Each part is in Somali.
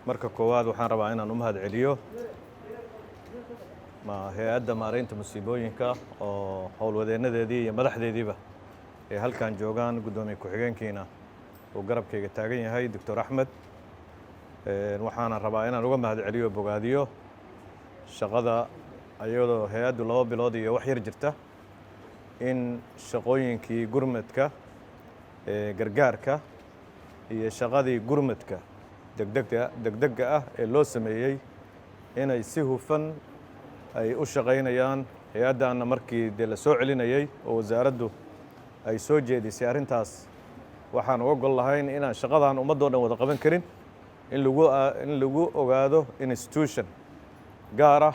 Marka koowaad, waxaan rabaa inaan u mahad celiyo Hay-adda Maareynta Musiibooyinka oo howlwadeennadeedii iyo madaxdeediiba ay halkan joogaan, guddoomiye ku-xigeenkiina uu garabkayga taagan yahay, Doctor Axmed. Waxaana rabaa inaan uga mahad celiyo, bogaadiyo shaqada, iyadoo hay-addu 2 bilood iyo wax yar jirta, in shaqooyinkii gurmadka, gargaarka iyo shaqadii gurmadka degdega degdega ah ee loo sameeyey inay si hufan ay u shaqaynayaan. Hay-addaanna markii dee la soo celinayey oo wasaaraddu ay soo jeedisay arrintaas, waxaan uga gol lahayn inaan shaqadan ummadoo dhan wada qaban karin, in lagu ogaado institution gaar ah.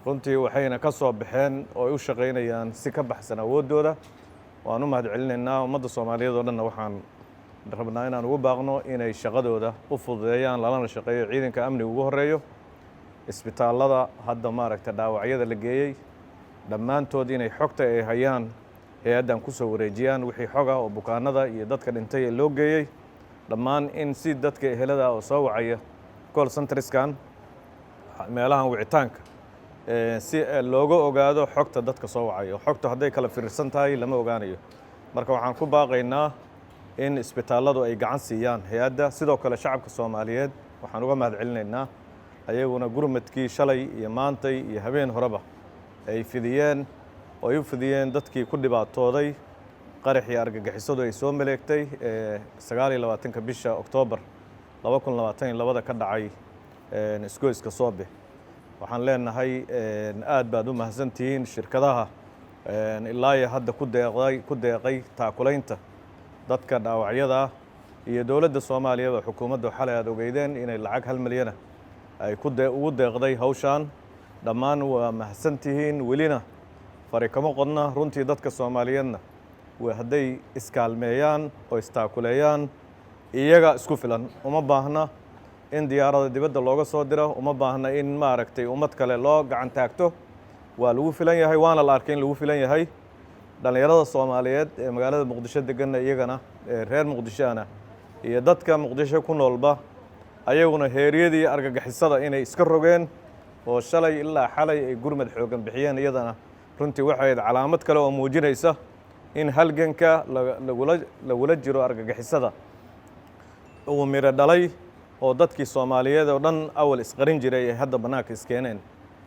Runtii waxayna ka soo baxeen oo ay u shaqaynayaan si ka baxsan awooddooda. Waan u mahad celinaynaa. Ummadda Soomaaliyeed oo dhanna waxaan rabnaa inaan ugu baaqno inay shaqadooda u fududeeyaan, lalana shaqeeyo ciidanka amniga ugu horeeyo. Isbitaallada hadda, maaragta, dhaawacyada la geeyey dhammaantood inay xogta ay hayaan hay-addan ku soo wareejiyaan, wixii xog ah oo bukaanada iyo dadka dhintay ee loo geeyey dhammaan, in si dadka ehelada oo soo wacaya call centers-kan, meelahan wicitaanka, si looga ogaado xogta dadka soo wacayo. Xogtu hadday kala firirsan tahay, lama ogaanayo. Marka waxaan ku baaqaynaa in isbitaalladu ay gacan siiyaan hay-adda. Sidoo kale shacabka Soomaaliyeed waxaan uga mahad celinaynaa ayaguna gurmadkii shalay iyo maantay iyo habeen horeba ay fidiyeen oo ay u fidiyeen dadkii ku dhibaatooday qaraxii argagixisadu ay soo maleegtay ee 29-ka bisha Oktoobar 2022-da ka dhacay isgoyska Soobe. Waxaan leenahay aad baad u mahadsantihiin shirkadaha ilaa iyo hadda ku deeqay taakulaynta dadka dhaawacyada ah iyo dowladda Soomaaliyaba, xukuumaddu xalay aad ogeydeen inay lacag 1 milyana ay ku ugu deeqday hawshaan. Dhammaan waa mahadsantihiin. Welina fari kama qodna. Runtii dadka Soomaaliyeedna hadday iskaalmeeyaan oo istaakuleeyaan, iyaga isku filan. Uma baahna in diyaarada dibadda looga soo diro, uma baahna in, maaragtay, ummad kale loo gacan taagto. Waa lagu filan yahay, waana la arkay in lagu filan yahay. Dhallinyarada Soomaaliyeed ee magaalada Muqdisho deganna, iyagana ee reer Muqdishoana iyo dadka Muqdisho ku noolba, ayaguna heeryadii argagixisada inay iska rogeen oo shalay ilaa xalay ay gurmad xooggan bixiyeen, iyadana runtii waxay ahayd calaamad kale oo muujinaysa in halganka lagula jiro argagixisada uu miro dhalay, oo dadkii Soomaaliyeed oo dhan awal isqarin jiray ay hadda bannaanka iskeeneen,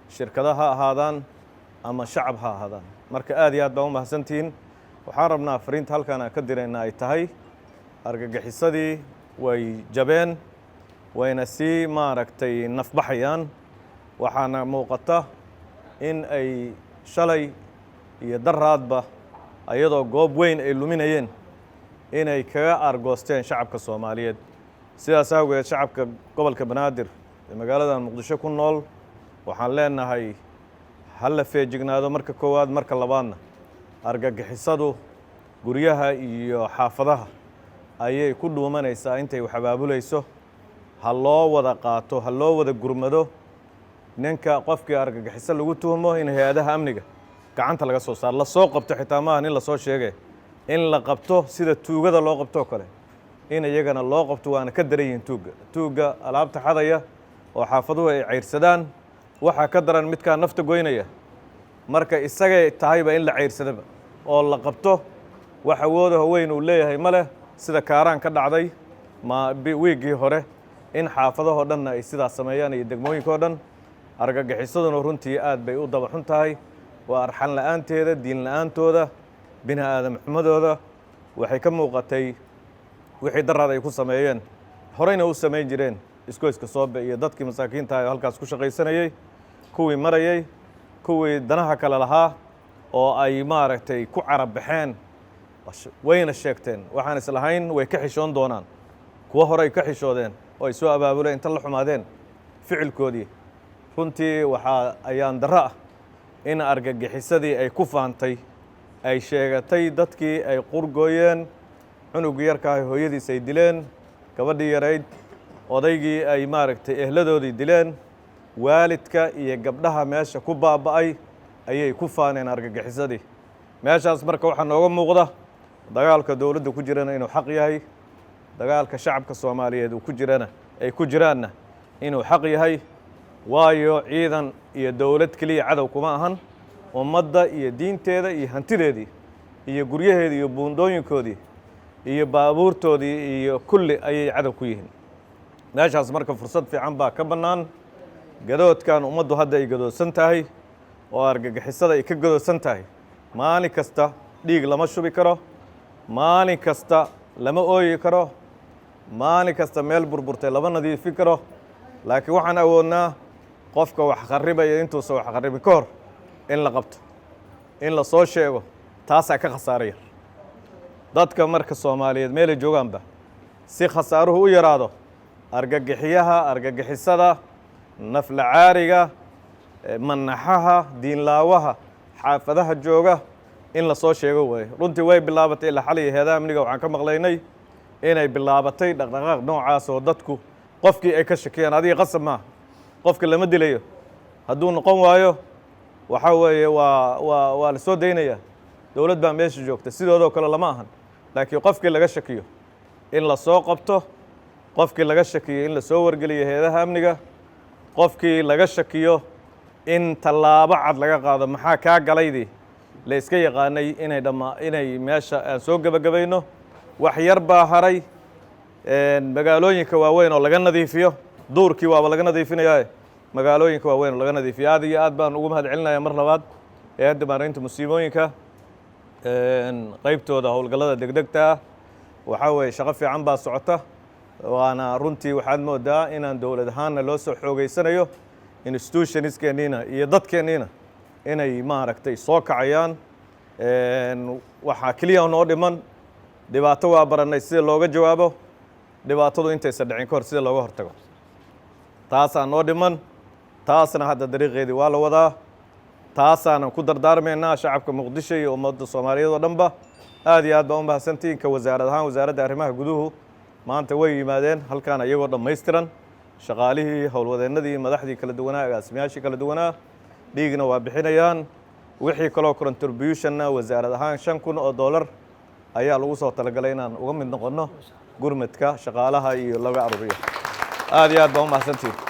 shirkado ha ahaadaan ama shacab ha ahaadaan. Marka aad iyo aad baa u mahadsantihiin. Waxaan rabnaa fariinta halkaan aan ka dirayna ay tahay: argagixisadii way jabeen, wayna sii, maaragtay, nafbaxayaan. Waxaana muuqata in ay shalay iyo daraadba, ayadoo goob weyn ay luminayeen, inay kaga aargoosteen shacabka Soomaaliyeed. Sidaas awgeed, shacabka gobolka Banaadir ee magaalada Muqdisho ku nool waxaan leenahay ha la feejignaado marka koowaad. Marka labaadna, argagixisadu guryaha iyo xaafadaha ayay ku dhuumanaysaa intay wax abaabulayso. Ha loo wada qaato, ha loo wada gurmado. Ninka qofkii argagixiso lagu tuhmo in hay-adaha amniga gacanta laga soo saaro, lasoo qabto. Xitaa maaha nin lasoo sheegay, in la qabto sida tuugada loo qabtoo kale in iyagana loo qabto. Waana ka daran yihiin tuugga. Tuugga alaabta xadaya oo xaafaduhu ay cayrsadaan waxaa ka daran midkaa nafta goynaya. Marka isagay tahayba in la cayrsadaba oo la qabto. Wax awoodaho weyn uu leeyahay ma leh. Sida Kaaraan ka dhacday ma wiiggii hore, in xaafadahoo dhanna ay sidaas sameeyaan iyo degmooyinka oo dhan. Argagixisaduna runtii aad bay u daba xun tahay. Waa arxan la'aanteeda, diin la'aantooda, bini aadam xumadooda waxay ka muuqatay wixii daraad ay ku sameeyeen, horeyna u samayn jireen isgoyska Soobe iyo dadkii masaakiinta ah oo halkaas ku shaqaysanayey, kuwii marayey, kuwii danaha kale lahaa oo ay, maaragtay, ku carab baxeen. Wayna sheegteen. Waxaan islahayn way ka xishoon doonaan. Kuwo horey ka xishoodeen oo ay soo abaabuleen inta la xumaadeen ficilkoodii. Runtii waxaa ayaan darro ah in argagixisadii ay ku faantay, ay sheegatay dadkii ay qurgooyeen, cunuggii yarkaahay hooyadiis ay dileen, gabadhii yarayd, odaygii ay, maaragtay, ehladoodii dileen, waalidka iyo gabdhaha meesha ku baaba'ay ayay ku faaneen argagixisadii meeshaas. Marka waxaa nooga muuqda dagaalka dowladda ku jirana inuu xaq yahay, dagaalka shacabka Soomaaliyeed uu ku jirana ay ku jiraanna. Inuu xaq yahay, waayo ciidan iyo dowlad keliya cadow kuma ahan. Ummadda iyo diinteeda iyo hantideedii iyo guryaheedii iyo buundooyinkoodii iyo baabuurtoodii iyo kulli ayay cadow ku yihiin meeshaas. Marka fursad fiican baa ka bannaan. Gadoodkan ummaddu hadda ay gadoodsan tahay oo argagixisada ay ka gadoodsan tahay, maalin kasta dhiig lama shubi karo, maalin kasta lama ooyi karo, maalin kasta meel burburtay lama nadiifin karo. Laakiin waxaan awoodnaa qofka wax kharribaya intuusan wax kharribin ka hor in la qabto, in la soo sheego. Taasaa ka khasaaro yar. Dadka marka Soomaaliyeed meelay joogaanba, si khasaaruhu u yaraado, argagixiyaha, argagixisada, naflacaariga, manaxaha, diinlaawaha xaafadaha jooga in la soo sheego waaye. Runtii way bilaabatay. Ilaa xalay heedaha amniga waxaan ka maqlaynay inay bilaabatay dhaqdhaqaaq noocaas oo dadku qofkii ay ka shakiyaan. Adiga qasab maaha, qofka lama dilayo. Hadduu noqon waayo, waxaa weeye waa la soo daynaya. Dowlad baa meesha joogta, sidoodoo kale lama ahan. Laakiin qofkii laga shakiyo in la soo qabto, qofkii laga shakiyo in la soo wargeliyo heedaha amniga, qofkii laga shakiyo in tallaabo cad laga qaado. Maxaa kaa galaydii la iska yaqaanay inay dhammaa, inay meesha aan soo gebagabayno. Wax yar baa haray: magaalooyinka waaweyn oo laga nadiifiyo. Duurkii waaba laga nadiifinayaa, magaalooyinka waaweyn oo laga nadiifiyo. Aad iyo aad baan ugu mahad celinaya mar labaad Hay'adda Maareynta Musiibooyinka, qaybtooda howlgallada degdegta ah. Waxaa weeye shaqo fiican baa socota, waana runtii waxaad moodaa inaan dowlad ahaanna loo soo xoogeysanayo, institutionskeenniina iyo dadkeenniina inay maaragtay soo kacayaan. Waxaa keliya noo dhiman, dhibaato waa barannay sida looga jawaabo, dhibaatadu intaysan dhicin ka hor sida looga hortago. Taasaa noo dhiman. Taasna hadda dariiqeedii waa la wadaa. Taasaanan ku dardaarmaynaa shacabka Muqdisho iyo ummadda Soomaaliyeed oo dhanba. Aad iyo aad baa u mahadsantihiin. Ka wasaarad ahaan, Wasaaradda Arrimaha Guduhu maanta way yimaadeen halkaan iyagoo dhammaystiran, shaqaalihii, howlwadeennadii, madaxdii kala duwanaa, agaasimayaashii kala duwanaa. Dhiigna waa bixinayaan. Wixii kaloo contributionna, wasaarad ahaan $5,000 ayaa lagu soo talagalay inaan uga mid noqonno gurmadka shaqaalaha iyo laga aruriyo. Aad iyo aad baa u mahadsantihiin.